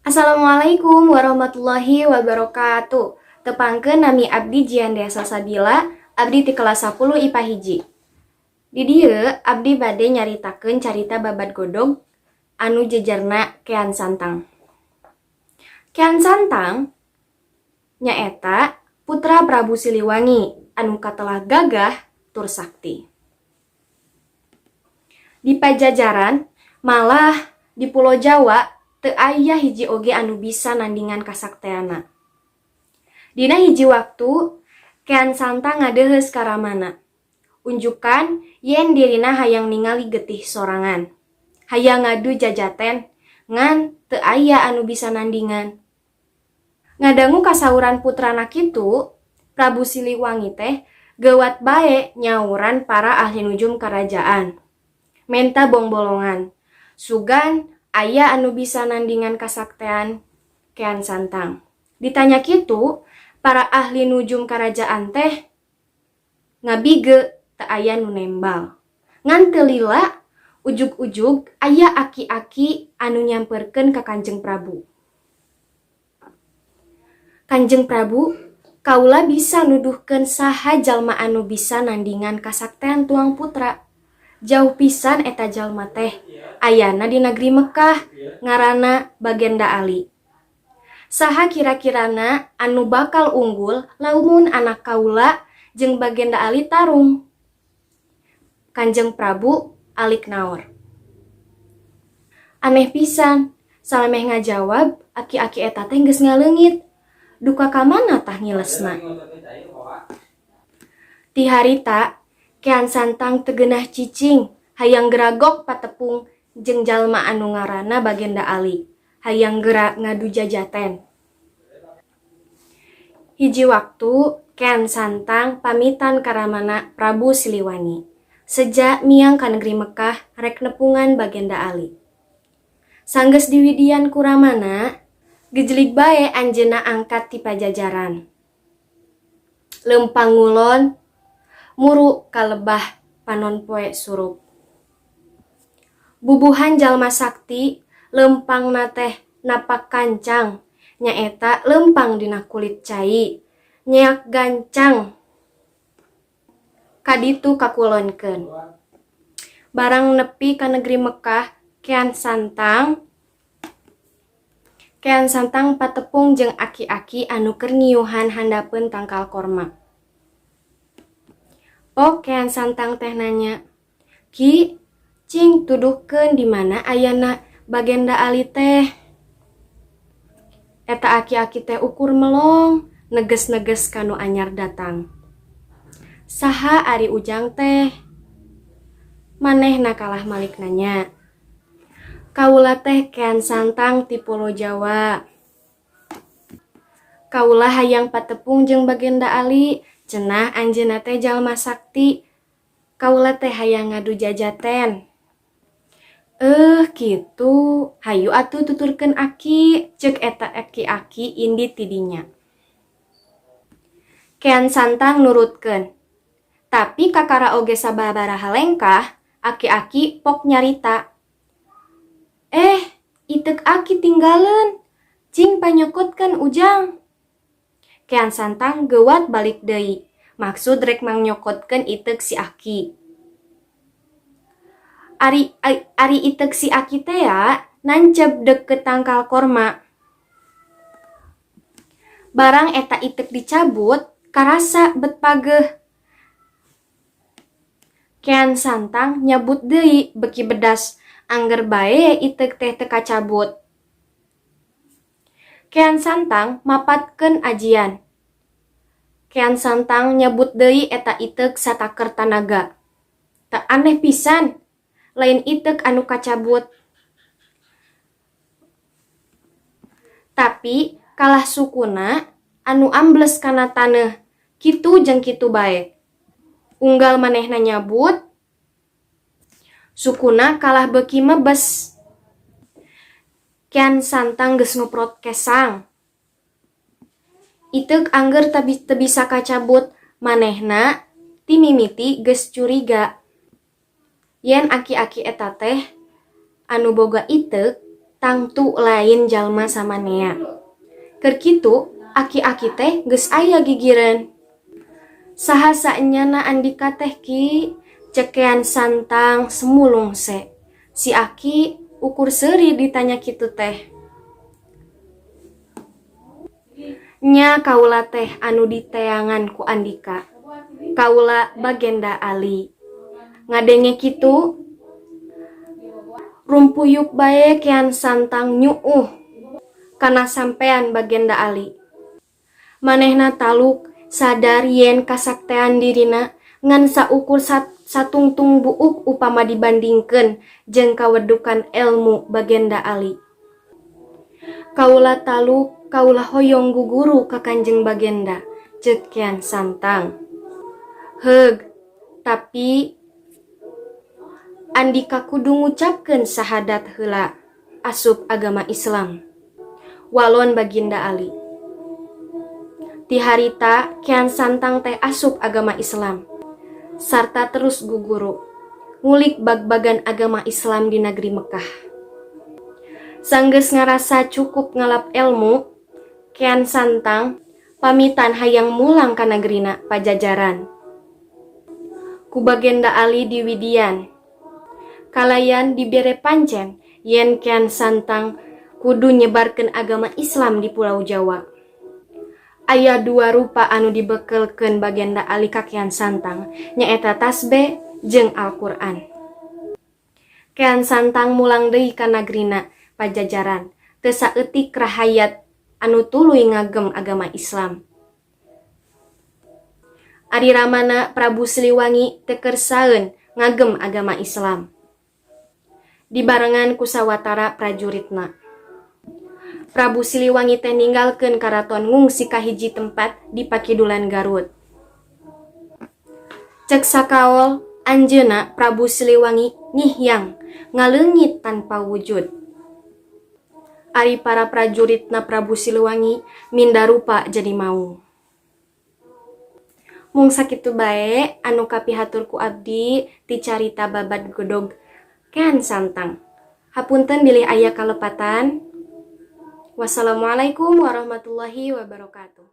Assalamualaikum warahmatullahi wabarakatuh. Tepangkeun nami abdi Jian Desa Sabila, abdi ti kelas 10 IPA 1. Di dieu abdi bade nyaritakeun carita babad godog anu jejerna Kean Santang. Kean Santang nyaeta putra Prabu Siliwangi anu katelah gagah tur sakti. Di Pajajaran, malah di Pulo Jawa teu aya hiji oge anu bisa nandingan kasakteanna. Dina hiji waktu, Kean Santang ngadeuheus ka ramana. Unjukan yen dirina hayang ningali getih sorangan. Hayang ngadu jajaten, ngan teu aya anu bisa nandingan. Ngadangu kasauran putrana kitu, Prabu Siliwangi teh geuwat bae nyauran para ahli nujum karajaan. Menta bongbolongan. Sugan aya anu bisa nandingan kasaktean Kean Santang. Ditanya kitu, para ahli nujum karajaan teh ngabige teu aya nu nembal. Ngan teu lila, ujug-ujug aya aki-aki anu nyamperkeun ka Kanjeng Prabu. Kanjeng Prabu, kaula bisa nuduhkeun saha jalma anu bisa nandingan kasaktean tuang putra. Jauh pisan eta jalma teh, ayana di negeri Mekah, ngaranna Bagenda Ali. Saha kira-kirana anu bakal unggul lamun anak kaula jeung Bagenda Ali tarung? Kanjeng Prabu alik naor. Aneh pisan, salameh ngajawab aki-aki eta teh geus ngaleungit. Duka ka mana tah ngilesna? Ti harita, Kean Santang teu geunah cicing, hayang geragok patepung jeung jalma anu ngaranna Bagenda Ali, hayang gera ngadu jajaten. Hiji waktu, Kean Santang pamitan ka ramana Prabu Siliwangi. Seja miang ka negeri Mekah rek nepungan Bagenda Ali. Sanggeus diwidian ku ramana, gejlig bae anjeunna angkat ti Pajajaran. Leumpang ngulon, muru ka lebah panon poe surup. Bubuhan jalma sakti leumpangna teh napak kancang, nyaeta leumpang dina kulit cai, nyeak gancang kaditu kakulonkeun. Barang nepi ka negeri Mekah, Kean Santang patepung jeung aki-aki anu keur ngiuhan handapeun tangkal korma. Pok Kean Santang teh nanya, "Ki, cing tuduhkeun di mana ayana Bagenda Ali teh?" Eta aki-aki teh ukur melong, neges-neges ka nu anyar datang. "Saha ari ujang teh?" Manehna kalah malik nanya. "Kaula teh Kean Santang ti Pulo Jawa. Kaula hayang patepung jeung Bagenda Ali, cenah anjeunna teh jalma sakti. Kaula teh hayang ngadu jajaten." "Eh, kitu. Hayu atuh tuturkeun aki," ceuk eta aki-aki indit ti dinya. Kean Santang nurutkeun. Tapi kakara oge sababaraha lengkah, aki-aki pok nyarita. "Eh, iteuk aki tinggaleun. Cing panyokotkeun, Ujang." Kean Santang geuwat balik deui, maksud rek mangnyokotkeun iteuk si aki. Ari iteuk si aki tea nanceb deukeut tangkal korma. Barang eta iteuk dicabut, karasa bet pageuh. Kean Santang nyabut deui beuki bedas, angger bae iteuk teh teu kacabut. Kean Santang mapatkeun ajian. Kean Santang nyabut deui eta iteuk sataker tanaga. Teu aneh pisan, lain iteuk anu kacabut. Tapi kalah sukuna anu ambles kana taneuh, kitu jeung kitu bae. Unggal manehna nyabut, sukuna kalah beuki mebes. Kean Santang geus ngoprot kesang. Iteuk angger teu bisa kacabut, manehna ti mimiti geus curiga yen aki-aki eta teh anu boga iteuk. Tangtu lain jalma samanea. Keur kitu aki-aki teh geus aya gigireun. Saha saenyana andika teh Ki? Cek Kean Santang semulungse. Si aki ukur seuri ditanya kitu teh. Nya kaula teh anu diteangan ku andika. Kaula Bagenda Ali. Ngadenge kitu, rumpuyuk bae Kean Santang nyuuh kana sampean Bagenda Ali. Manehna taluk sadar yen kasaktean dirina ngan saukur satungtung buuk upama dibandingkeun jeung kawedukan elmu Bagenda Ali. Kaula taluk, kaula hoyong guguru ka Kanjeng Bagenda, ceuk Kean Santang. Heug, tapi andika kudu ngucapkeun sahadat heula asup agama Islam. Walon Baginda Ali. Ti harita Kean Santang teh asup agama Islam sarta terus guguru ngulik bagbagan agama Islam di nagri Mekah. Sanggeus ngarasa cukup ngalap elmu, Kean Santang pamitan hayang mulang ka nagrina Pajajaran. Ku Bagenda Ali diwidian kalayan dibere pancen yen Kean Santang kudu nyebarkeun agama Islam di Pulau Jawa. Aya dua rupa anu dibekelkeun Bagenda Ali ka Kean Santang, nyaeta tasbe jeung Al-Qur'an. Kean Santang mulang deui ka nagrina Pajajaran, teu saeutik rahayat anu tuluy ngagem agama Islam. Ari ramana Prabu Siliwangi teu kersaeun ngagem agama Islam. Dibarengan ku sawatara prajuritna. Prabu Siliwangi teh ninggalkeun karaton ngungsi ka hiji tempat di pakidulan Garut. Cek sakaol anjeunna Prabu Siliwangi ngihyang ngaleungit tanpa wujud. Ari para prajuritna Prabu Siliwangi minda rupa jadi maung. Mung sakitu bae anu kapihatur ku abdi ti carita babad godog Kean Santang. Hapunten bilih aya kalepatan. Wassalamualaikum warahmatullahi wabarakatuh.